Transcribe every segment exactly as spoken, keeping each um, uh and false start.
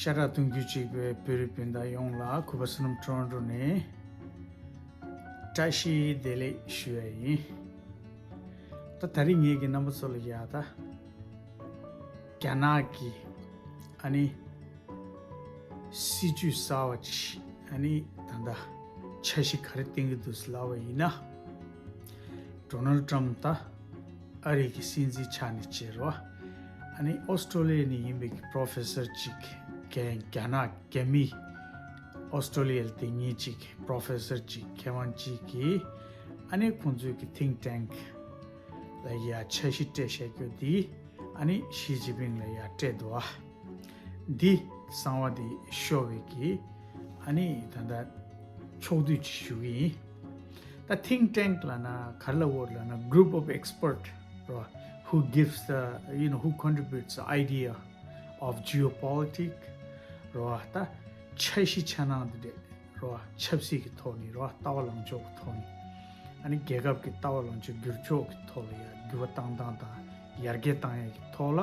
ཤ་ཁྲག་གཏོང་རྒྱུ་གཅིག་པའི་བོད་རིགས་སྤུན་ཟླ་ཡོངས་ལ་གུས་པ་བསོད་ནམས་ཊོ་རོན་ཊོ་ནས་བཀྲ་ཤིས་བདེ་ལེགས་ཞུ་ཡ་ཡིན། ད་ད་རིང་ངེད་ཀྱི་རྣམ་པ་ཚོ་ལ་ཡ་ད་རྒྱ་ནག་གི་ཨ་ནི་སྲིད་ཇུས་གསར་བ་ཅིག་ཨ་ནི་ད་ལྟ་འཆར་གཞི་ག་རེ་བཏིང་གི་འདུག་ཟེར་ལབ་པ་ཡིན་ན། ཌོ་ནལ་ཊམ་ད་ཨ་རི་གི་སྲིད་འཛིན་ཆགས་ནས་བྱས་རོ། ཨ་ནི་ཨོ་སི་ཀྲོ་ལི་ཡ་ནས་ཡིན་པའི་གི་པྲོ་ཕེ་སར་ཅིག་གན་རྒྱ་ནག་རྒྱ་མི་ཨོ་སི་ཀྲོ་ལི་ཡ་ལ་དེ་གཉིས་ཅིག་པྲོ་ཕེ་སར་ཅིག་མཁས་དབང་ཅིག་གིས་ཨ་ནི་ཁོང་ཚོའི་གི་ཐིང་ཊེང་ལ་ཡ་འཆར་གཞི་སྤྲད་བཞག་རྒྱུ་དེ་ཨ་ནི་ཞི་ཅིན་ཕིང་ལ་ཡ་སྤྲད་འདུག་ཨ། འདི་གསང་བ་འདི་ཤོར་བའི་གི་ཨ་ནི་ད་ལྟ་ཕྱོགས་བསྡུས་ཅིག་ཞུ་གི་ཡིན། ད་ཐིང་ཊེང་ལབ་ན་ག་རེ་ལབ་དགོས་རེད་ལབ་ན་group of expert རོ། Who gives the, you know, who contributes the idea of geopolitics རོ། ད་འཆར་གཞི་འཆར་སྣང་འདི་འདྲས་རོ། ཆབ་སྲིད་ཀྱི་ཐོག་ནས་རོ། ལྟ་བ་ལངས་ཕྱོགས་ཀྱི་ཐོག་ནས་ཨ་ནི་རྒྱལ་ཁབ་ཀྱི་ལྟ་བ་ལངས་ཕྱོགས་འགྱུར་ཕྱོགས་ཀྱི་ཐོག་ལ་ཡ་འགྱུར་བ་བཏང་སྟངས་དང་ཡར་རྒྱས་བཏང་ཡས་ཀྱི་ཐོག་ལ་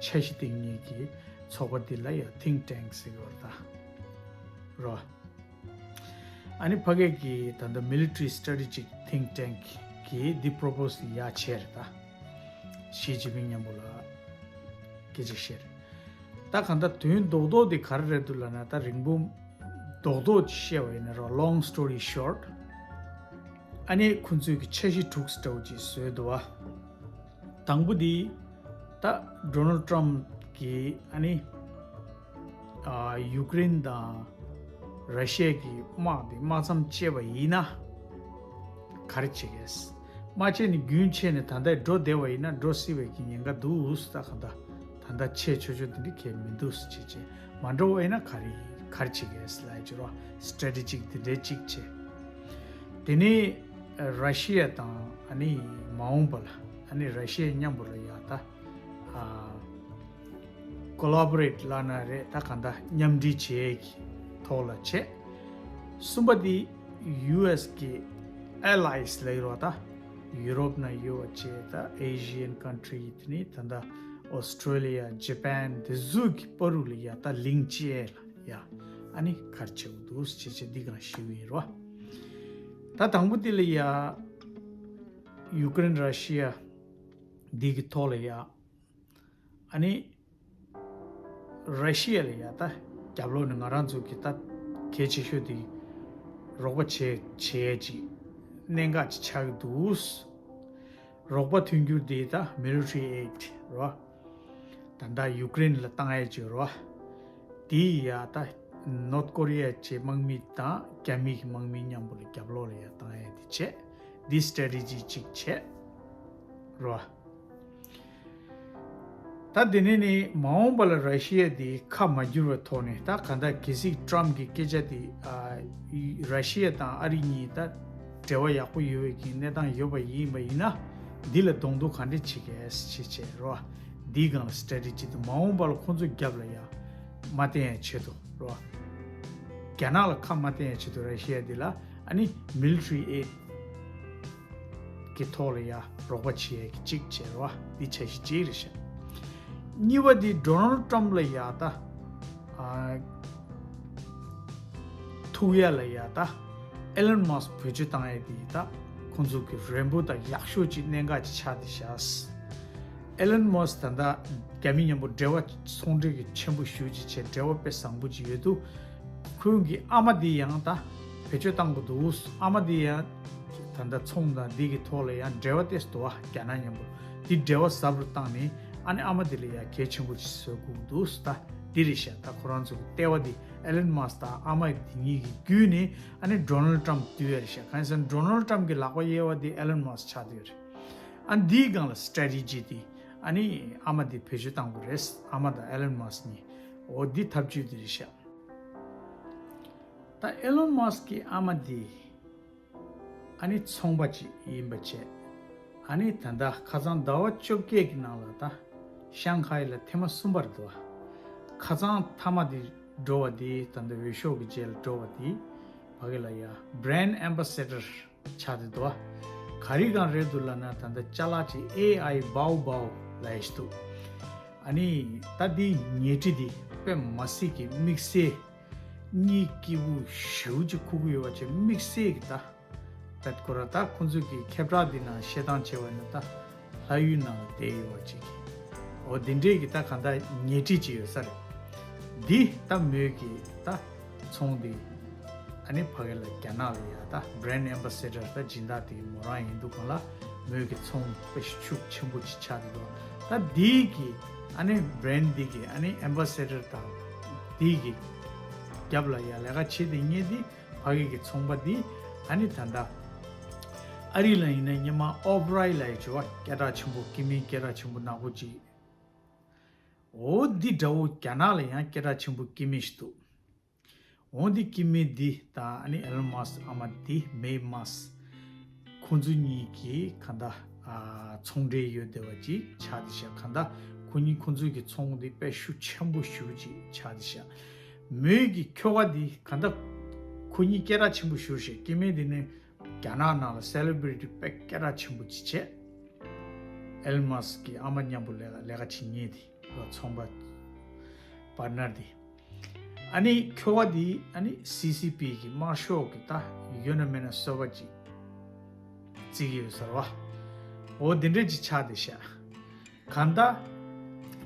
འཆར་གཞི་བཏིང་མཁན་གྱི་ཚོགས་པ་འདི་ལ་ཡ་ཐིང་ཊེང་ཟེར་གྱི་ཡོད་རེད་ད་རོ། ཨ་ནི་ཕ་གི་གི་ད་ལྟ་མི་ལི་ཊ་རི་སི་ཊེ་རེ་ཊི་ཇིག་ཐིང་ཊེང་གིས་འདི་པྲོ་པོ་སི་ཡ་བྱས་རེད་ད། ཞི་ཅིན་ཕིང་མཉམ་པོ་ལ་སྐད་ཆ་བཤད་རེད། ད་གང་ལྟར་དོན་རྡོག་རྡོག་དེ་ག་རེ་རེད་འདུག་ལབ་ན། ད་རིང་པོ་རྡོག་རྡོག་ཅིག་བཤད་པ་ཡིན་ན་རོ། Long story short ཨ་ནི་ཁོང་ཚོས་ཀྱི་འཆར་གཞི་དྲུག་ཙམ་འདྲ་བོ་ཅིག་བཟོས་འདུག་བ། དང་པོ་དེ་ད་ཌོ་ནལ་ཊམ་གྱིས་ཨ་ནི་ཨ་ཡུཀ་རེན་དང་ར་ཤི་ཡ་གི་དམག་དེ་དམག་མཚམས་བཅད་པ་ཡིན་ན་ག་རེ་བྱེད་གས། དམག་བཅད་ནས་རྒྱུན་ཆད་ནས་ད་ལྟ་འགྲོ་བསྡད་པ་ཡིན་ན་འགྲོ་སྲིད་པའི་གི་ཉེན་ཁ་འདུག་ད་ག་ད་ད་ལྟ་བྱས་ཆོག་ཆོག་དེ་འདྲ་གས་མི་འདུག་ཟེར་བྱས་བྱས་མ་འགྲོ་བ་ཡིན་ན་ག་རེ་ག་རེ་བྱེད་གས་ལབ་ཡ་ཅིག་རོ། སི་ཊེ་རེ་ཊི་ཇིག་དེ་འདྲའི་གཅིག་བྱས། དེ་ནས་ར་ཤི་ཡ་དང་ཨ་ནི་མ་འོངས་པ་ལ་ཨ་ནི་ར་ཤི་ཡ་མཉམ་པོ་ལ་ཡ་ད་ཨ་ཀོ་ལ་བོ་རེ་ཊི་ལབ་ན་རེད། ད་གང་ལྟར་མཉམ་འབྲེལ་བྱེད་ཡས་ཀྱི་ཐོག་ལ་བྱས། གསུམ་པ་དེ་ཡུ་ཨེས་གི་ཨེ་ལའེ་སི་ལབ་ཡོད་རེད་བ། ད་ཡུ་རོབ་ནང་ཡོད་པ་བྱས། ད་ཨེ་ཤི་ཡན་ཀན་ཊི་རི་དེ་ནས་ད་ལྟ་ཨོ་སི་ཀྲོ་ལི་ཡ་ཇ་པན་དེ་ཚོ་གི་བར་དུ་ལ་ཡ་ད་ལིང་ཅི་ཨེ་ལ་ཡ་ཨ་ནི་ག་རེ་བྱེད་དགོས་འདུག་ཟེར་བྱས་འདི་གང་ཞུ་གི་ཡིན་རེད་བ། ད་དང་པོ་དེ་ལ་ཡ་ཡུཀ་རེན་ར་ཤི་ཡ་འདི་གི་ཐོག་ལ་ཡ་ཨ་ནི་ར་ཤི་ཡ་ལ་ཡ་ད་རྒྱབ་ལོགས་ནས་ང་རང་ཚོ་གི་ད་གལ་ཆེ་ཤོས་དེ་རོགས་པ་བྱེད་བྱེད་ཡས་ཅིག་གནད་འགག་ཅིག་ཆགས་ཀྱི་འདུག། རོགས་པ་མཐུན་འགྱུར་དེ་ད་མི་ལི་ཊ་རི་ཨེ་ཌི་རོ། ད་ལྟ་ཡུཀ་རེན་ལ་བཏང་ཡས་ཅིག་རོ། དེ་ཡ་ད་ནོར་ཐ་ཀོ་རི་ཡ་གི་དམག་མི་དང་རྒྱ་མི་གི་དམག་མི་མཉམ་པོ་ལ་རྒྱབ་ལོགས་ལ་ཡ་བཏང་ཡས་དེ་བྱས། འདི་སི་ཊེ་རེ་ཊི་ཇི་གཅིག་བྱས་རོ། ད་དེ་ནས་ནི་མ་འོངས་པ་ལ་ར་ཤི་ཡ་དེ་ཁ་མ་བསྒྱུར་བའི་ཐོག་ནས། ད་ག་ད་གལ་སྲིད་ཊམ་གི་སྐད་ཆ་དེ་ཨ་ར་ཤི་ཡ་དང་ཨ་རི་གཉིས་ད་འབྲེལ་བ་ཡག་པོ་ཡོད་པའི་གི་གནས་སྟངས་ཡོད་པ་ཡིན་པ་ཡིན་ན། འདི་ལ་གདོང་ཐུག་ག་འདྲས་བྱེད་གས་ཞེས་བྱས་རོ། འདིའི་སྒང་ལ་སི་ཊེ་རེ་ཊི་ཇི་དེ་མ་འོངས་པ་ལ་ཁོང་ཚོའི་རྒྱབ་ལ་ཡ་མ་བརྟེན་ཡ་ཆེད་དུ་རོ། རྒྱ་ནག་ལ་ཁ་མ་བརྟེན་ཡ་ཆེད་དུ་ར་ཤི་ཡ་འདི་ལ་ཨ་ནི་མི་ལི་ཊ་རི་ཨེ་ཌི་གི་ཐོག་ལ་ཡ་རོགས་པ་བྱེད་ཡས་ཀྱི་གཅིག་བྱས་རོ། འདི་འཆར་གཞི་གཅིག་རེད་ཤག། གཉིས་པ་འདི་ཌོ་ནལ་ཊམ་ལ་ཡ་ད་ཨ་ཐུག་ཡ་ལ་ཡ་ད་ཨེ་ལན་མཱ་སི་བེད་སྤྱོད་བཏང་ཡ་འདི་ད་ཁོང་ཚོ་གི་རན་པོ་དང་ཡག་ཤོས་ཀྱི་གནད་འགག་ཅིག་ཆགས་བསྡད་ཤག། ཨེ་ལན་མཱ་སི་ད་ལྟ་རྒྱ་མི་མཉམ་པོ་འབྲེལ་བ་ཚོང་འབྲེལ་གྱི་ཆེན་པོ་ཞེ་པོ་ཅིག་བྱས། འབྲེལ་བ་དཔེ་བཟང་པོ་ཅིག་ཡོད་འདུག། ཁོང་གི་ཨ་མ་འདི་ཡང་ད་བེད་སྤྱོད་བཏང་དགོས་འདུག། ཨ་མ་འདི་ཡང་ད་ལྟ་ཚོང་དང་འདི་གི་ཐོག་ལ་ཡང་འབྲེལ་བ་ཏོག་ཙམ་འདུག་བ། རྒྱ་ནག་མཉམ་པོ། འདི་འབྲེལ་བ་ཟབ་རུ་བཏང་ནས་ཨ་ནི་ཨ་མ་འདི་ལ་ཡང་གལ་ཆེན་པོ་ཅིག་བཟོ་དགོས་འདུག། ད་འདི་རེད་ཤག། ད་ཁོ་རང་ཚོ་གི་ལྟེ་བ་འདི་ཨེ་ལན་མཱ་སི་དང་ཨ་མ་འདི་གཉིས་ཀྱི་བརྒྱུད་ནས་ཨ་ནི་ཌོ་ནལ་ཊམ་བསྡུས་ཡ་རེད་ཤག། གང་ཡིན་ཟེར་ན་ཌོ་ནལ་ཊམ་གི་ལག་པ་གཡས་པ་འདི་ཨེ་ལན་མཱ་སི་ཆགས་བསྡད་ཡོད་རེད། ཨ་འདིའི་སྒང་ལ་སི་ཊེ་རེ་ཊི་ཇི་འདི་ཨ་ནི་ཨ་མ་འདི་བེད་སྤྱོད་བཏང་དགོས་རེད། ཨ་མ་དང་ཨེ་ལན་མཱ་སི་གཉིས། འོ་འདི་ཐབས་བྱུས་འདི་རེད་ཤག། ད་ཨེ་ལོན་མཱ་སི་ཀི་ཨ་མ་འདི་ཨ་ནི་ཚོང་པ་ཅིག་ཡིན་པ་བྱས། ཨ་ནི་ད་ལྟ་ཁ་སང་ཟླ་བ་བཅོ་བརྒྱད་ཀྱི་ནང་ལ་ད་ཤང་ཧའེ་ལ་ཐེངས་མ་གསུམ་པར་འདུག། ཁ་སང་མཐའ་མ་འདི་འགྲོ་བ་འདི་ད་ལྟ་འོས་ཤོག་གི་རྗེས་ལ་འགྲོ་བ་འདི་ཕ་གི་ལ་ཡ་Brand Ambassador ཆགས་ཏེ་འདུག། ག་རེ་གང་རེད་འདུག་ལབ་ན། ད་ལྟ་ཅ་ལག་ཅིག་ཨེ་ཨའི་བའོ་བའོ་ལབ་ཡས་ཤིག་འདུག། ཨ་ནི་ད་འདི་ཉལ་ཁྲི་འདི་ དཔེ་མ་སྲིད་ཀྱི་དམིགས་བསལ་གཉིད་སྐྱིད་པོ་ཞེ་པོ་ཅིག་ཁུག་གི་ཡོད་པ་ཅིག་དམིགས་བསལ་གྱི་ད། ད་ཁོ་ར་ད་ཁོ་ཚོས་ཀྱི་ཁྱབ་བསྒྲགས་འདི་ནང་བཤད་སྟངས་བྱས་པ་ཡིན་ན་ད་ལྷ་ཡུལ་ནང་ལ་བསྡད་ཡོད་པ་ཅིག་འོ་འདི་འདྲས་ཀྱི་ད་གང་ལྟར་ཉལ་ཁྲི་ཅིག་ཡོད་ས་རེད། འདི་ད་མོས་ཀྱི་ད་ཚོང་འདི་ཨ་ནི་ཕ་གི་ལ་རྒྱ་ནག་ལ་ཡ་ད་brand ambassador ད་སྦྱིན་བདག་དེ་མོ་རང་ཡིན་འདུག་གང་ལ་མོས་ཀྱི་ཚོང་དཔེ་ཤུགས་ཆེན་པོ་ཅིག་ཆགས་འདུག་ད་འདི་གི་ཨ་ནི་brand འདི་གི་ཨ་ནི་ambassador དང་འདི་གི་རྒྱབ་ལ་ཡ་ལས་ཀ་བྱེད་དེ་ངས་འདི། ཕ་གི་གི་ཚོང་པ་འདི་ཨ་ནི་ད་ལྟ་ཨ་རི་ལ་ཡིན་ན་སྔོན་མ་ཨོབ་རའི་ལ་ཡི་བྱ་བ་སྐད་གྲགས་ཆེན་པོ་སྐྱེ་དམན་སྐད་གྲགས་ཆེན་པོ་ནག་པོ་ཅིག་འོ་འདི་འདྲ་བོ་རྒྱ་ནག་ལ་ཡང་སྐད་གྲགས་ཆེན་པོ་སྐྱེ་དམན་ཞིག་འདུག་འོ་འདི་སྐྱེ་དམན་འདི་དང་ཨ་ནི་ཨེ་ལོན་མཱ་སི་ཨ་མ་འདི་མེ་མཱ་སི་ཁོང་ཚོ་གཉིས་ཀྱི་གང་ལྟར་ཚོང་འབྲེལ་ཡོད་བསྡད་པ་ཅིག་ཆགས་བསྡད་ཤག་གང་ལྟར་ཁོ་གཉིས་ཁོང་ཚོའི་གི་ཚོང་འདི་དཔེ་ཤུགས་ཆེན་པོ་ཞེ་པོ་ཅིག་ཆགས་བསྡད་ཤག་མོས་ཀྱི་ཁྱོ་ག་འདི་གང་ལྟར་ཁོ་གཉིས་སྐད་གྲགས་ཆེན་པོ་ཞེ་པོ་ཞིག་སྐྱེ་དམན་འདི་ནི་རྒྱ་ནག་ནང་ལ་སེ་ལེ་བྷི་རི་ཊི་དཔེ་སྐད་གྲགས་ཆེན་པོ་ཅིག་བྱས། ཨེ་ལོན་མཱ་སི་ཀྱི་ཨ་མ་མཉམ་པོ་ལས་ཀ་ལས་ཀ་བྱེད་མཁན་དེ་ལ་ཚོང་པ་པར་ནར་དེ། ཨ་ནི་ཁྱོ་ག་དེ་ཨ་ནི་སི་སི་པི་གི་དམར་ཤོག་གི་ད་ཡོད་ན་མེད་ན་སོ་པ་ཅིག་བརྩི་གི་ཡོད་ཟེར་བ། འོ་དེ་འདྲ་ཅིག་ཆགས་བསྡད་ཤག་གང་ལྟར་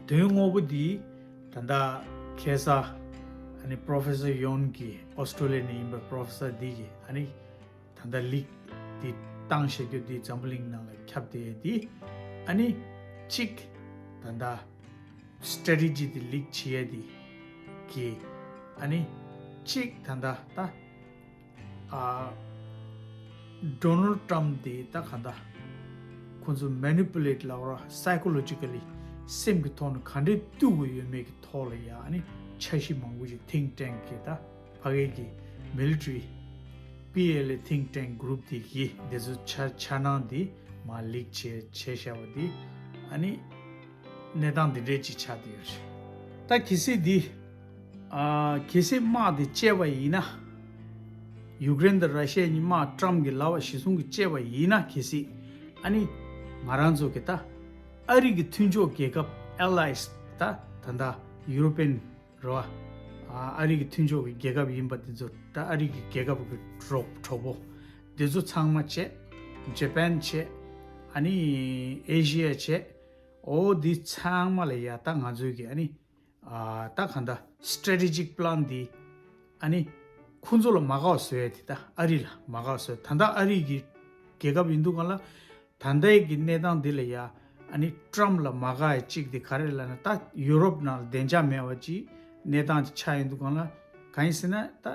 དོན་དངོས་པོ་འདི་ད་ལྟ་ཁ་སང་ཨ་ནི་Professor Yoon གི་ཨོ་སི་ཀྲོ་ལི་ཡ་ནས་ཡིན་པའི་Professor འདི་གི་ཨ་ནི་ད་ལྟ་ལིག་འདི་བཏང་བཞག་རྒྱུ་འདི་འཛམ་བུ་གླིང་ནང་ལ་ཁྱབ་བསྡད་འདི་ཨ་ནི་གཅིག་ད་ལྟ་strategy འདི་ལིག་བྱེད་ཡས་འདི་གི་ཨ་ནི་གཅིག་ད་ལྟ་ད། ཨ། Donald Trump དེ་ད་ག་འདྲ། ཁོ་ཚོ་manipulate ལབ་ར་psychologically སེམས་ཀྱི་ཐོག་ནས་ག་འདྲས་གཏུག་དགོས་ཡོད་མེད་ཀྱི་ཐོག་ལ་ཡ་ཨ་ནི་འཆར་གཞི་མང་པོ་ཞིག་think tank གི་ད་ཕ་གི་གི་military P L A think tank group དེ་གི་དེ་ཚོ་འཆར་འཆར་སྣང་དེ་མར་leak བྱས་བྱས་བཞག་པ་དེ་ཨ་ནི། གནས་སྟངས་འདི་འདྲས་ཅིག་ཆགས་བསྡད་ཡོད་རེད། ད་གལ་སྲིད་འདི། ཨ། གལ་སྲིད་དམག་འདི་བཅད་པ་ཡིན་ན། ཡུཀ་རེན་དང་ར་ཤི་ཡ་གཉིས་དམག་ཊམ་གྱི་ལག་པ་གཞི་བཟུང་གིས་བཅད་པ་ཡིན་ན་གལ་སྲིད། ཨ་ནི། ང་རང་ཚོ་གི་ད། ཨ་རི་གི་མཐུན་ཕྱོགས་རྒྱལ་ཁབ་allies ད་ད་ད་ཡུ་རོ་པན་རེད་བ། ཨ་རི་གི་མཐུན་ཕྱོགས་ཀྱི་རྒྱལ་ཁབ་ཡིན་པ་འདི་ཚོ་ད་ཨ་རི་གི་རྒྱལ་ཁབ་ཀྱི་གྲོགས་གྲོགས་པོ་འདི་ཚོ་ཚང་མ་བྱས། ཇ་པན་བྱས། ཨ་ནི་ཨེ་ཤི་ཡ་བྱས། འོ་འདི་ཚང་མ་ལ་ཡ་ད་ང་ཚོའི་གི་ཨ་ནི་ཨ་ད་གང་ལྟར་strategic plan འདི་ཨ་ནི་ཁོང་ཚོ་ལ་མ་དགའ་བ་བཟོ་ཡ་དེ་ད་ཨ་རི་ལ་མ་དགའ་བ་བཟོ་ཡ་ད་ལྟ་ཨ་རི་གི་རྒྱལ་ཁབ་ཡིན་འདུག་ག་ལ་ད་ལྟའི་གི་གནས་སྟངས་འདི་ལ་ཡ་ཨ་ནི་ཊམ་ལ་མ་དགའ་ཡ་གཅིག་དེ་ག་རེ་ལབ་ན་ད་ཡུ་རོབ་ནང་ལ་བདེ་འཇགས་མེད་པ་ཅིག་གནས་སྟངས་ཅིག་ཆགས་ཡིན་འདུག་ག་ལ་གང་ཡིན་ཟེར་ན་ད་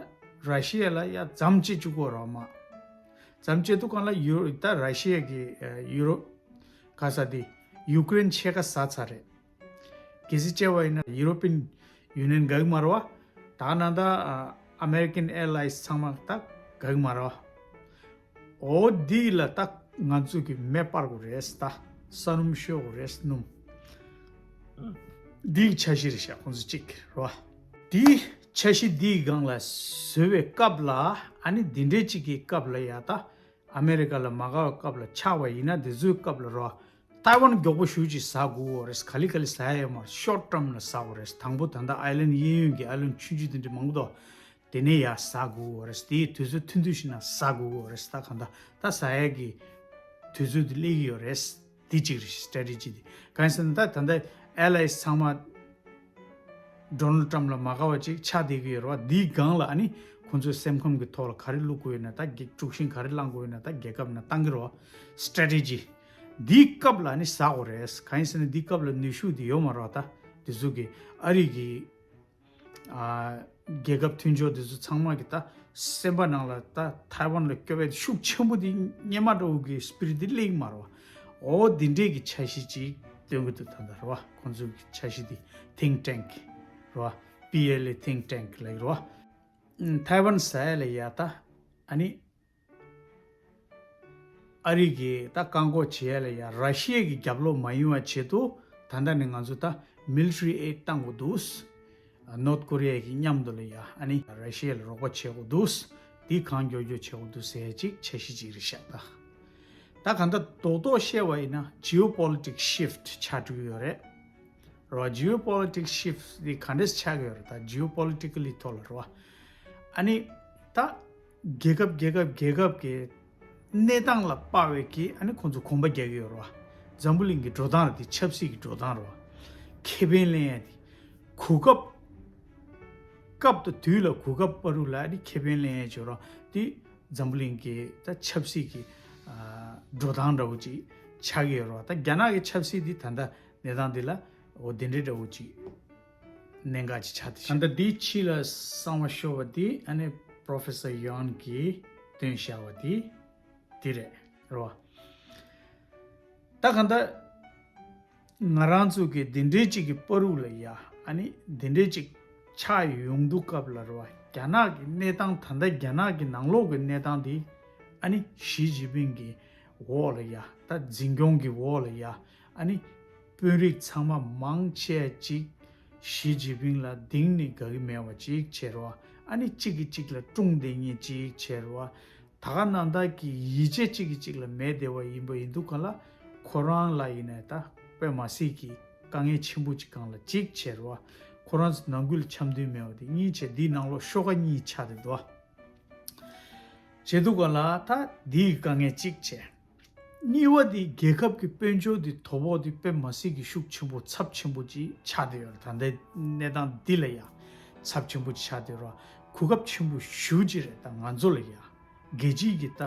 ར་ཤི་ཡ་ལ་ཡ་མཚམས་བཅད་བཅུག་གོ་རོགས་མ་མཚམས་བཅད་འདུག་ག་ལ་ཡུ་ད་ར་ཤི་ཡ་གི་ཡུ་རོབ་ག་ས་དེ་ཡུཀ་རེན་ཕྱེད་ཀ་ཟ་ཚར་རེད། གལ་སྲིད་བཅད་པ་ཡིན་ན་ཡུ་རོ་པིན་ཡུ་ནི་ཡན་དགའ་གི་མ་རེད་བ། ད་ནང་ད་ཨ་མེ་རི་ཀན་ཨེར་ལའིན་སི་ཚང་མ་ད་དགའ་གི་མ་རེད་བ། འོ་འདི་ལ་ད་ང་ཚོ་གི་མེ་སྤར་དགོས་རེད་ད། ས་སྣུམ་ཤོར་དགོས་རེད་སྣུམ། འདི་གི་འཆར་གཞི་རེད་ཤག་ཁོང་ཚོ་གཅིག་རེད་བ། འདི་འཆར་གཞི་འདིའི་སྒང་ལ་བཟོས་པའི་སྐབས་ལ་ཨ་ནི་འདི་འདྲའི་གཅིག་གི་སྐབས་ལ་ཡ་ད། ཨ་མེ་རི་ཀ་ལ་མ་དགའ་བའི་སྐབས་ལ་ཆགས་པ་ཡིན་ན་དེ་ཚོའི་སྐབས་ལ་རོ། ཐའེ་ཝན་མགྱོགས་པོ་ཞེ་པོ་ཅིག་ཟ་དགོས་ཀྱི་ཡོད་རེད། ག་ལེ་ག་ལེ་ཟ་ཡ་ཡོད་མ་རེད། ཤོར་ཊརམ་ལ་ཟ་དགོས་རེད། དང་པོ་ད་ལྟ་ཨའི་ལན་གཡས་གཡོན་གྱི་ཨའི་ལན་ཆུང་ཆུང་དེ་འདྲ་མང་པོ་འདུག་དེ་ནས་ཡར་ཟ་དགོས་ཀྱི་ཡོད་རེད། དེའི་དུས་ཚོད་ཐུང་ཐུང་ཞིག་ནང་ཟ་དགོས་ཀྱི་ཡོད་རེད། ད་གང་ལྟར་ད་ཟ་ཡ་གི་དུས་ཚོད་དེ་སླེབས་ཀྱི་ཡོད་རེད། དེ་གཅིག་རེད། སི་ཊེ་རེ་ཊི་ཇི་དེ་གང་ཡིན་ཟེར་ན་ད་ད་ལྟ་ཨེར་ལའིན་སི་ཚང་མ། ཌོ་ནལ་ཊམ་ལ་མ་དགའ་བ་ཅིག་ཆགས་བསྡད་ཀྱི་ཡོད་རེད་བ། འདིའི་སྒང་ལ་ཨ་ནི་ཁོང་ཚོའི་སེམས་ཁམས་ཀྱི་ཐོག་ལ་ག་རེ་བླུག་དགོས་ཡོད་ན་ད་རྒྱ་དཀྲུག་ཤིང་ག་རེ་བསླང་དགོས་ཡོད་ན་ད་རྒྱལ་ཁབ་ནང་བཏང་གི་རེད་བ། སི་ཊེ་རེ་ཊི་ཇི། འདིའི་སྐབས་ལ་ཨ་ནི་ཟ་དགོས་རེད། གང་ཡིན་ཟེར་ན་འདིའི་སྐབས་ལ་ནུས་ཤུགས་འདི་ཡོད་མ་རེད་བ། ད་འདི་ཚོ་གི་ཨ་རི་གི་ཨ་རྒྱལ་ཁབ་མཐུན་ཕྱོགས་འདི་ཚོ་ཚང་མ་གི་ད་སེམས་པ་ནང་ལ་ད་ཐའེ་ཝན་ལ་སྐྱོབ་པའི་ཤུགས་ཆེན་པོ་འདི་སྔོན་མ་འདྲ་བོ་གི་སི་པི་རི་ཊི་འདི་སླེབས་ཀྱི་མ་རེད་བ། འོ་འདི་འདྲས་ཀྱི་འཆར་གཞི་ཅིག་སྟོན་གྱི་འདུག་ད་ལྟ་རེད་བ། ཁོང་ཚོའི་འཆར་གཞི་འདི་ཐིང་ཊེང་རེད་བ། པི་ཨེལ་ཨེ་ཐིང་ཊེང་ལབ་ཀྱི་རེད་བ། ཐའེ་ཝན་ཟ་ཡ་ལ་ཡ་ད་ཨ་ནི་ཨ་རི་གི་ད་བཀག་འགོག་བྱེད་ཡ་ལ་ཡ་ར་ཤི་ཡ་གི་རྒྱབ་ལོག་མ་ཡོང་བ་ཆེད་དུ་ད་ལྟ་ནས་ང་ཚོ་ད་མི་ལི་ཊ་རི་ཨེ་ཌི་བཏང་དགོས་འདུག་ནོར་ཐ་ཀོ་རི་ཡ་གི་མཉམ་དུ་ལ་ཡ་ཨ་ནི་ར་ཤི་ཡ་ལ་རོགས་པ་བྱེད་དགོས་འདུག་འདི་གང་མགྱོགས་མགྱོགས་བྱེད་དགོས་འདུག་ཟེར་ཡ་ཅིག་འཆར་གཞི་ཅིག་རེད་ཤག་ད་ད་གང་ལྟར་རྡོག་རྡོག་བཤད་པ་ཡིན་ན་ཇི་ཨོ་པོ་ལི་ཊིག་སི་ཤིཕ་ཊི་ཆགས་འགྲོ་གི་ཡོད་རེད། རེད་བ། Geopolitics shift འདི་ག་འདྲས་ཆགས་ཀྱི་ཡོད་རེད། ད་geopolitically ཐོག་ལ་རེད་བ། ཨ་ནི་ད་རྒྱལ་ཁབ་རྒྱལ་ཁབ་རྒྱལ་ཁབ་ཀྱི་གནས་སྟངས་ལ་དཔག་པའི་གི་ཨ་ནི་ཁོང་ཚོ་གོམ་པ་རྒྱག་གི་ཡོད་རེད་བ། འཛམ་བུ་གླིང་གི་འགྲོ་སྟངས་རེད། དེ་ཆབ་སྲིད་ཀྱི་འགྲོ་སྟངས་རེད་བ། ཁེ་ཕན་ལེན་ཡ་དེ་གོ་སྐབས། སྐབས་དང་དུས་ལ་གོ་སྐབས་བར་དུ་ལ་ཨ་ནི་ཁེ་ཕན་ལེན་ཡ་བྱེད་རོགས་དེ་འཛམ་བུ་གླིང་གི་ད་ཆབ་སྲིད་ཀྱི་ཨ་འགྲོ་སྟངས་འདྲ་བོ་ཅིག་ཆགས་ཀྱི་ཡོད་རེད་བ། ད་རྒྱ་ནག་གི་ཆབ་སྲིད་འདི་ད་ལྟ་གནས་སྟངས་འདི་ལ་འོ་དེ་འདྲའི་འདྲ་བོ་ཅིག་གནད་འགག་ཅིག་ཆགས་བསྡད་ཤག་ད་ལྟ་འདིའི་ཕྱི་ལ་གསང་བ་ཤོར་བ་འདི་ཨ་ནི་Professor Yuan གིས་བཏོན་བཞག་པ་འདི་འདི་རེད། རེད་བ། ད་གང་ལྟར་ང་རང་ཚོ་གི་འདི་འདྲའི་ཅིག་གི་བར་དུ་ལ་ཡ་ཨ་ནི་འདི་འདྲའི་ཅིག་ཆགས་ཡོང་དུས་སྐབས་ལ་རེད་བ། རྒྱ་ནག་གི་གནས་སྟངས་ད་ལྟ་རྒྱ་ནག་གི་ནང་ལོགས་ཀྱི་གནས་སྟངས་འདི་ཨ་ནི་ཞི་ཅིན་ཕིང་གི་འོག་ལ་ཡ་ད་འཛིན་སྐྱོང་གི་འོག་ལ་ཡ་ཨ་ནི་དཔོན་རིགས་ཚང་མ་མང་ཆེ་ཅིག་ཞི་ཅིན་ཕིང་ལ་གདིང་ནས་དགའ་གི་མེད་པ་ཅིག་བྱས་རེད་བ། ཨ་ནི་གཅིག་གིས་གཅིག་ལ་དཀྲུག་བསྡད་མཁན་ཅིག་བྱས་རེད་བ། ད་ག་ནང་ལྟར་གྱི་ཡིད་ཆེས་གཅིག་གིས་གཅིག་ལ་མེད་བསྡད་པ་ཡིན་པ་ཡིན་དུས་ག་ལ་ཁོ་རང་ལ་ཡིན་ནའི་ད་དཔེ་མ་སྲིད་ཀྱི་དཀའ་ངལ་ཆེན་པོ་ཅིག་སྒང་ལ་གཅིག་བྱས་རེད་བ། ཁོ་རང་ཚོ་ནང་ཁུལ་འཆམ་མཐུན་མེད་པ་དེ་གཉིས་བྱས་འདིའི་ནང་ལོགས་ཤོག་ཁ་གཉིས་ཆགས་བསྡད་འདུག་བ། བྱས་དུས་ག་ལ་ད་འདིའི་དཀའ་ངལ་གཅིག་བྱས། གཉིས་པ་དེ་རྒྱལ་ཁབ་ཀྱི་དཔལ་འབྱོར་དེ་དོ་ཕོག་དེ་དཔེ་མ་སྲིད་ཀྱི་ཤུགས་ཆེན་པོ་ཚབས་ཆེན་པོ་ཅིག་ཆགས་བསྡད་ཡོད་རེད། ད་ལྟའི་གནས་སྟངས་འདི་ལ་ཡ་ཚབས་ཆེན་པོ་ཅིག་ཆགས་བསྡད་ཡོད་རེད། གོ་སྐབས་ཆེན་པོ་ཞེ་པོ་ཅིག་རེད། ད་ང་ཚོ་ལ་ཡ་རྒྱལ་སྤྱིའི་གི་ད་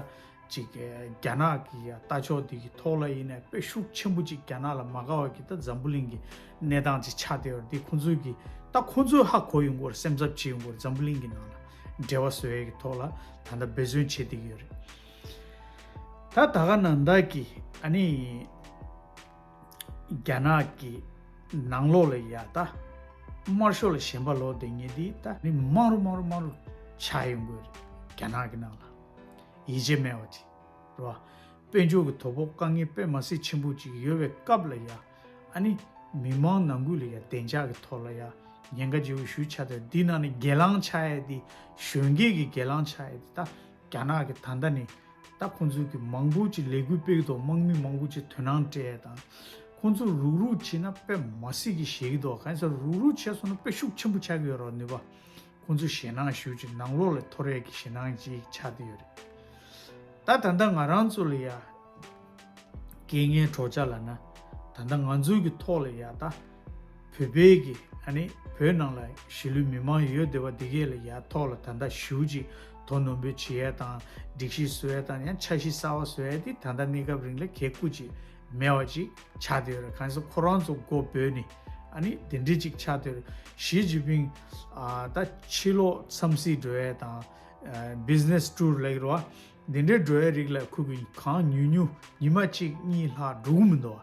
ཅིག་རྒྱ་ནག་གི་ཡ་ལྟ་ཕྱོགས་འདི་གི་ཐོག་ལ་ཡིན་ནའི་དཔེ་ཤུགས་ཆེན་པོ་ཅིག་རྒྱ་ནག་ལ་མ་དགའ་བ་གི་ད་འཛམ་བུ་གླིང་གི་གནས་སྟངས་ཅིག་ཆགས་བསྡད་ཡོད་རེད། འདི་ཁོང་ཚོའི་གི་ད་ཁོང་ཚོས་ཧ་གོ་ཡོང་གི་ཡོད་རེད། སེམས་འཚབ་བྱེད་ཡོང་གི་ཡོད་རེད། འཛམ་བུ་གླིང་གི་ནང་ལ་འབྲེལ་བ་བཟོ་ཡས་ཀྱི་ཐོག་ལ་ད་ལྟ་འབད་བརྩོན་བྱེད་བསྡད་ཀྱི་ཡོད་རེད། ད་ད་ག་ནང་ལྟར་གྱི་ཨ་ནི་རྒྱ་ནག་གི་ནང་ལོགས་ལ་ཡ་ད་དམར་ཤོག་ལ་ཞེན་པ་ལོག་བསྡད་མཁན་འདི་ད་ནི་མང་རུ་མང་རུ་མང་རུ་ཆགས་ཡོང་གི་ཡོད་རེད། རྒྱ་ནག་གི་ནང་ལ་ཡིད་ཆེས་མེད་པ་ཅིག་རེད་བ། དཔལ་འབྱོར་གྱི་དོ་ཕོག་དཀའ་ངལ་དཔེ་མ་སྲིད་ཆེན་པོ་ཅིག་ཡོད་པའི་སྐབས་ལ་ཡ་ཨ་ནི་མི་མང་ནང་ཁུལ་ལ་ཡ་བདེ་འཇགས་ཀྱི་ཐོག་ལ་ཡ་ཉེན་ཁ་ཆེ་བོ་ཞེ་པོ་ཆགས་བསྡད། འདི་ནང་ནས་སྒེར་ལངས་ཆགས་ཡ་འདི་གཞོན་སྐྱེས་ཀྱི་སྒེར་ལངས་ཆགས་ཡ་འདི་ད་རྒྱ་ནག་གི་ད་ལྟ་ནས་ད་ཁོང་ཚོ་གི་མང་པོ་ཅིག་ལས་འགུལ་སྤེལ་གྱི་འདུག་དམག་མི་མང་པོ་ཅིག་དོ་སྣང་སྤྲད་ཡ་དང་། ཁོང་ཚོ་རུག་རུག་བྱས་ན་དཔེ་མ་སྲིད་ཀྱི་ཞེད་ཀྱི་འདུག་གང་ཡིན་ཟེར་རུག་རུག་བྱས་སོང་ན་དཔེ་ཤུགས་ཆེན་པོ་ཆགས་ཀྱི་ཡོད་རེད་ནུས་པ། ཁོང་ཚོ་ཞེད་སྣང་ཞེ་པོ་ཅིག་ནང་ལོགས་ལ་འཐོར་ཡ་གི་ཞེད་སྣང་ཅིག་ཆགས་བསྡད་ཡོད་རེད། ད་ད་ལྟ་ང་རང་ཚོ་ལ་ཡ་རྐྱེན་ངན་གྲོགས་ཆ་ལབ་ན་ད་ལྟ་ང་ཚོའི་གི་ཐོག་ལ་ཡ་ད་བོད་པའི་གི་ཨ་ནི་བོད་ནང་ལ་གཞིས་ལུས་མི་མང་ཡོད་བསྡད་པ་འདི་གས་ལ་ཡ་ཐོག་ལ་ད་ལྟ་ཞེ་པོ་ཅིག་དོ་ནོར་འབུལ་བྱེད་ཡ་དང་སྒྲིག་གཞི་བཟོ་ཡ་དང་ཡང་འཆར་གཞི་གསར་པ་བཟོ་ཡ་དེ་ད་ལྟ་གནས་སྐབས་རིང་ལ་གལ་ཁུ་ཅིག་མེད་པ་ཅིག་ཆགས་བསྡད་ཡོད་རེད། གང་ཡིན་ཟེར་ཁོ་རང་ཚོ་མགོ་སྦོས་ནས་ཨ་ནི་དེ་འདྲའི་ཅིག་ཆགས་བསྡད་ཡོད་རེད། ཞི་ཅིན་ཕིང་ཨ་ད་ཕྱི་ལོགས་འཚམས་གཟིགས་འགྲོ་ཡ་དང་། བི་ཛི་ནེ་སི་ཊུར་ལབ་ཀྱི་རེད་བ། འདི་འདྲའི་འགྲོ་ཡ་རིགས་ལ་ཁོ་གིས་གང་ཉུང་ཉུང་ཉི་མ་གཅིག་གཉིས་ལྷག་འགྲོ་གི་མི་འདུག་བ།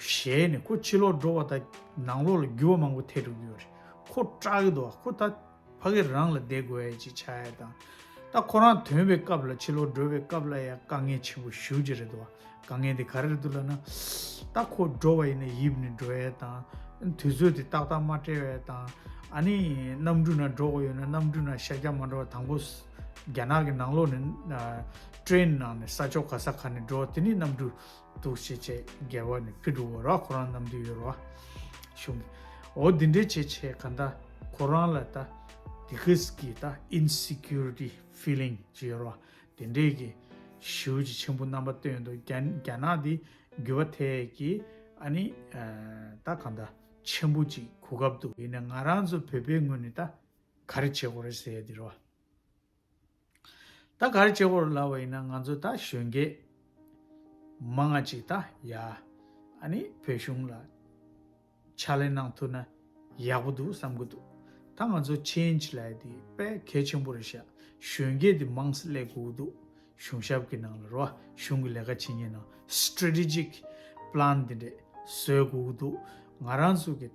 ཞེད་ནས་ཁོ་ཕྱི་ལོགས་འགྲོ་བ་དང་ནང་ལོགས་ལ་འགྱུར་བ་མང་པོ་ཐེབས་འགྲོ་གི་ཡོད་རེད། ཁོ་སྐྲག་གི་འདུག་བ། ཁོ་ད་ཕ་གི་རང་ལ་བསྡད་དགོས་ཡ་ཅིག་ཆགས་ཡ་དང་། ད་ཁོ་རང་ཐོན་པའི་སྐབས་ལ་ཕྱི་ལོགས་འགྲོ་བའི་སྐབས་ལ་ཡ་དཀའ་ངལ་ཆེན་པོ་ཞེ་པོ་ཅིག་རེད་འདུག་བ། དཀའ་ངལ་དེ་ག་རེ་རེད་འདུག་ལབ་ན། ད་ཁོ་འགྲོ་བ་ཡིན་ན་ཡིབ་ནས་འགྲོ་ཡས་དང་། དུས་ཚོད་དེ་ཏག་ཏག་མ་སྤྲད་ཡས་དང་། ཨ་ནི་གནམ་གྲུ་ནང་འགྲོ་དགོས་ཡོད་ན་གནམ་གྲུ་ནང་ཤར་རྒྱག་མ་འགྲོ་བ། དང་པོ་རྒྱ་ནག་གི་ནང་ལོགས་ནས་ཊེ་རེན་ནང་ནས་ས་ཕྱོགས་ག་ས་ག་ནས་འགྲོ་བ་དེ་ནི་གནམ་གྲུ་འདུག་བྱས་བྱས་སྒེར་བ་ནས་ཕུད་འགྲོ་དགོས་ར། ཁོ་རང་གནམ་གྲུ་ཡོད་ར་བ། གཞུང་གི་འོ་དེ་འདྲས་བྱས་བྱས་ག་ད་ཁོ་རང་ལ་ད་དེ་ཧིས་ཀྱི་ད་ཨིན་སི་ཀིའུ་རི་ཊི་ཕི་ལིང་ཅིག་ཡོད་ར་བ། དེ་འདྲས་ཀྱི་ཞེ་པོ་ཅིག་ཆེན་པོ་རྣམ་པ་སྟོན་འདུག་རྒྱ་རྒྱ་ནག་འདི་འགྱུར་བ་ཐེབས་ཀྱི་ཨ་ནི་ད་གང་ལྟར་ཆེན་པོ་ཅིག་གོ་སྐབས་འདུག་ཡིན་ནའི་ང་རང་ཚོ་བོད་པའི་ངོས་ནས་ད་ག་རེ་བྱེད་དགོས་རེད་ཟེར་ཡ་འདི་རེད་བ། ད་ག་རེ་བྱེད་དགོས་རེད་ལབ་པ་ཡིན་ན་ང་ཚོ་ད་གཞོན་སྐྱེས་མང་ང་ཅིག་ད་ཡ་ཨ་ནི་བོད་གཞུང་ལ་ཕྱག་ལས་གནང་ཐུབ་ན་ཡག་པོ་འདུག་བསམ་གྱི་འདུག་ད་ང་ཚོ་ཆེན་ཇི་ལབ་ཡ་དེ་དཔེ་གལ་ཆེན་པོ་རེད་ཤག་གཞོན་སྐྱེས་དེ་མང་ཙམ་སླེབས་དགོས་ཀྱི་འདུག་གཞུང་ཞབས་ཀྱི་ནང་ལ་རོ། གཞུང་གི་ལས་ཀ་བྱེད་མཁན་ནང་སི་ཊེ་ཊེ་ཇིག་པི་ལན་དེ་འདྲས་བཟོ་དགོས་ཀྱི་འདུག་ང་རང་ཚོ་གི་ད་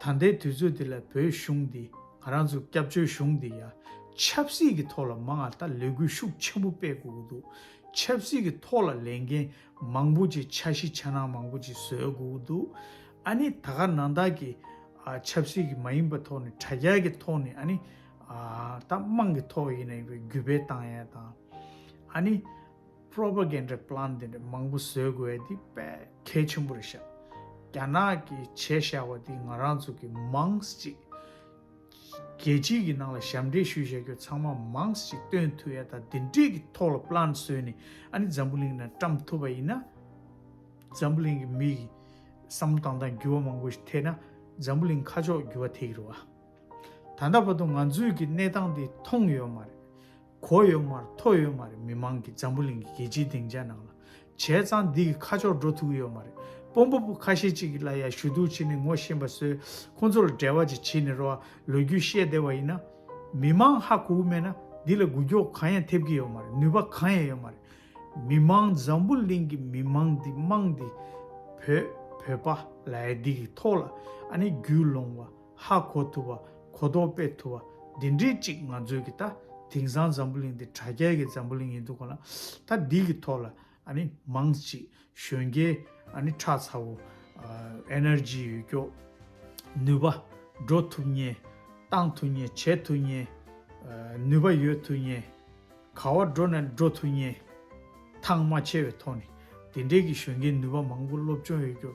ད་ལྟའི་དུས་ཚོད་འདི་ལ་བོད་གཞུང་འདི་ང་རང་ཚོ་སྐྱབས་བཅོལ་གཞུང་འདི་ཡ་ཆབ་སྲིད་ཀྱི་ཐོག་ལ་མང་ང་ད་ལས་འགུལ་ཤུགས་ཆེན་པོ་སྤེལ་དགོས་ཀྱི་འདུག་ཆབ་སྲིད་ཀྱི་ཐོག་ལ་ལས་འགན་མང་པོ་ཅིག་འཆར་གཞི་འཆར་སྣང་མང་པོ་ཅིག་བཟོ་དགོས་ཀྱི་འདུག་ཨ་ནི་ད་ག་ནང་ལྟར་གྱི་ཨ་ཆབ་སྲིད་ཀྱི་མ་ཡིན་པ་ཐོག་ནས་དྲ་རྒྱ་གི་ཐོག་ནས་ཨ་ནི་ཨ་ད་དམངས་ཀྱི་ཐོག་ཡིན་ན་ཡིན་པའི་རྒྱུད་སྤེལ་བཏང་ཡས་དང་། ཨ་ནི་པོ་རོ་པ་གན་ཌ་པི་ལན་དེ་འདྲ་མང་པོ་བཟོ་དགོས་ཡས་དེ་དཔེ་གལ་ཆེན་པོ་རེད་ཤག་རྒྱ་ནག་གིས་བྱས་བཞག་པ་འདི་ང་རང་ཚོ་གི་མང་ཙམ་ཅིག་རྒྱལ་སྤྱིའི་གི་ནང་ལ་ཞབས་འདྲེན་ཞུས་བཞག་རྒྱུ་ཚང་མ་མང་ཙམ་ཅིག་སྟོན་ཐུབ་ཡ་དང་འདི་འདྲས་ཀྱི་ཐོག་ལ་པླན་བཟོས་ནས་ཨ་ནི་འཛམ་བུ་གླིང་ནང་བཀྲམ་ཐུབ་པ་ཡིན་ན། འཛམ་བུ་གླིང་གི་མི་གི་བསམ་བློ་བཏང་སྟངས་འགྱུར་བ་མང་པོ་ཞིག་ཐེབས་ན་འཛམ་བུ་གླིང་ཁ་ཕྱོགས་འགྱུར་བ་ཐེབས་ཀྱི་རེད་བ། ད་ལྟ་བར་དུ་ང་ཚོའི་གི་གནས་སྟངས་འདི་མཐོང་ཡོད་མ་རེད། གོ་ཡོད་མ་རེད། ཐོས་ཡོད་མ་རེད། མི་མང་གི་འཛམ་བུ་གླིང་གི་རྒྱལ་སྤྱིའི་སྡིངས་ཆ་ནང་ལ། བྱས་ཙང་འདི་གི་ཁ་ཕྱོགས་འགྲོ་ཐུབ་ཀྱི་ཡོད་མ་རེད། དཔོན་པོ་པོ་ཁ་ཤས་ཅིག་གི་ལ་ཡ་ཞུ་གཏུག་བྱས་ནས་ངོ་ཤེས་པ་བཟོས། ཁོང་ཚོ་ལ་འབྲེལ་བ་ཅིག་བྱས་ནས་རོ། ལོ་རྒྱུས་བཤད་བསྡད་པ་ཡིན་ན། མི་མང་ཧ་གོ་གི་མེད་ན་འདི་ལ་འགུལ་སྐྱོད་གང་ཡང་ཐེབས་ཀྱི་ཡོད་མ་རེད། ནུས་པ་གང་ཡང་ཡོད་མ་རེད། མི་མང་འཛམ་བུ་གླིང་གི་མི་མང་འདི་དམངས་འདི་བོད་བོད་པ་ལ་ཡ་འདི་གི་ཐོག་ལ་ཨ་ནི་རྒྱུས་ལོན་པ། ཧ་གོ་ཐུབ་པ། གོ་རྟོགས་སྤེལ་ཐུབ་པ། འདི་འདྲའི་ཅིག་ང་ཚོའི་གི་ད་དེང་སང་འཛམ་བུ་གླིང་འདི་དྲ་རྒྱའི་གི་འཛམ་བུ་གླིང་ཡིན་འདུག་ག་ལ། ད་འདི་གི་ཐོག་ལ་ཨ་ནི་མང་ཅིག་གཞོན་སྐྱེས་ཨ་ནི་ཁྲག་ཚ་བོ། ཨེ་ནར་ཇི་ཡོད་ཀྱོག་ནུས་པ་འགྲོ་ཐུབ་མཁན། བཏང་ཐུབ་མཁན། བྱེད་ཐུབ་མཁན། ནུས་པ་ཡོད་ཐུབ་མཁན། ག་བ་འགྲོ་ན་འགྲོ་ཐུབ་མཁན། ཐང་མ་ཆད་པའི་ཐོག་ནས་དེ་འདྲའི་གི་གཞོན་སྐྱེས་ནུས་པ་མང་པོ་སློབ་སྦྱོང་ཡོད་རྒྱུ་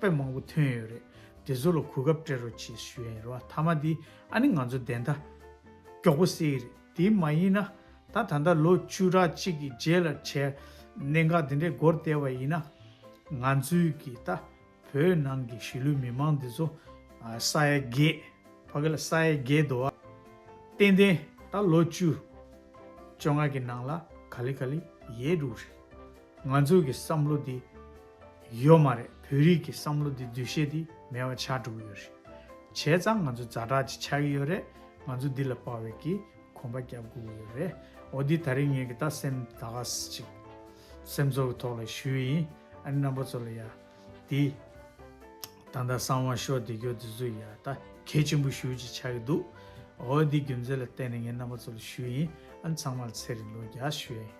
དཔེ་མང་པོ་ཐོན་ཡོད་རེད། དེ་ཚོ་ལ་གོ་སྐབས་སྤྲད་རོགས་བྱེད་ཞུ་ཡ་ཡིན་རེད་བ། མཐའ་མ་དེ་ཨ་ནི་ང་ཚོ་བདེན་མཐའ་མགྱོགས་པོ་གསལ་གི་རེད། དེ་མ་ཡིན་ན་ད་ད་ལྟ་ལོ་བཅུ་ཕྲག་གཅིག་གི་རྗེས་ལ་བྱས་གནད་འགག་དེ་འདྲའི་འགོར་བསྡད་པ་ཡིན་ན། ང་ཚོའི་གི་ད་བོད་ནང་གི་གཞིས་ལུས་མི་མང་འདི་ཚོ་ས་ཡ་བརྒྱད། ཕ་གི་ལ་ས་ཡ་བརྒྱད་འདུག་བ། ཏན་ཏན་ད་ལོ་བཅུ་བཅོ་ལྔ་གི་ནང་ལ་ག་ལེ་ག་ལེ་ཡལ་འགྲོ་གི་རེད། ང་ཚོ་གི་བསམ་བློ་འདི་ཡོད་མ་རེད། བོད་རིགས་ཀྱི་བསམ་བློ་འདི་འདུ་ཤེས་འདི་མེད་པ་ཆགས་འགྲོ་གི་ཡོད་རེད། བྱས་ཙང་ང་ཚོ་ཛ་དྲག་ཅིག་ཆགས་ཀྱི་ཡོད་རེད། ང་ཚོ་འདི་ལ་དཔག་པའི་གི་གོམ་པ་རྒྱབ་དགོས་ཀྱི་ཡོད་རེད། འོ་འདི་ད་རིང་ངས་གི་ད་སེམས་ད་ག་ཅིག་སེམས་ཚོར་གི་ཐོག་ལ་ཞུས་ཡིན། ཨ་ནི་རྣམ་པ་ཚོ་ལ་ཡ་འདི་ད་ལྟ་གསང་བ་ཤོག་འདི་སྐྱོ་འདི་ཚོ་ཡ་ད་གལ་ཆེན་པོ་ཞུ་ཅིག་ཆགས་ཀྱི་འདུག་འོ་འདི་རྒྱུ་མཚན་ལ་བརྟེན་ནས་ངས་རྣམ་པ་ཚོ་ལ་ཞུས་ཡིན། ཨ་ནི་ཚང་མ་ལ་ཚེ་རིང་ལོ་བརྒྱ་ཞུ་ཡིན།